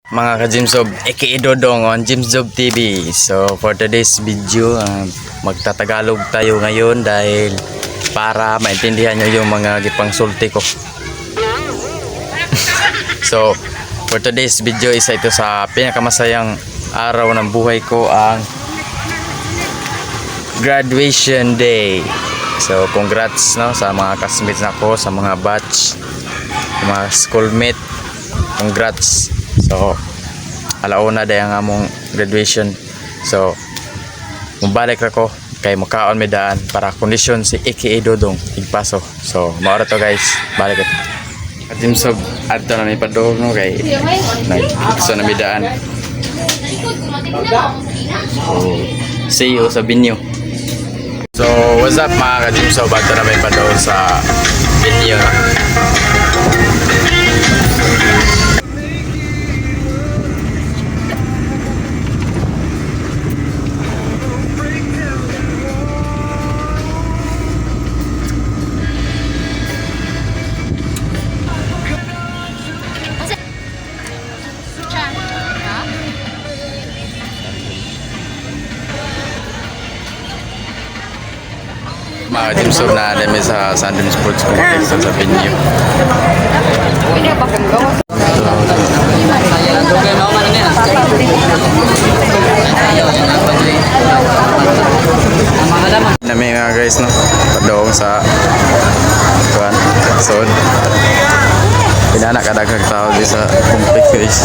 Mga ka-Jimsob, aka Dodong on Jimsob TV. So for today's video, magtatagalog tayo ngayon dahil para maintindihan nyo yung mga gipangsulti ko. So for today's video, isa ito sa pinakamasayang araw ng buhay ko, ang graduation day. So congrats, no, sa mga classmates nako, sa mga batch, mga schoolmate. Congrats. So alauna day ang among graduation. So mubalik ra ko kay mukaon mi daan para kondisyon si aka Dodong igpaso. So mao ra to, guys. Balik ito. At so adto na mi padulong, no, kay nag-ikso na mi daan. So see you sa venue. So what's up, mga ka-Jimsob, adto na mi padulong sa venue na. Mga ka-Jimsob, na kami sa Sandem Sports Complex sa venue. Nami mga guys, no, padong sa kuan sod. Pinana kadaghang tao di sa complex, guys.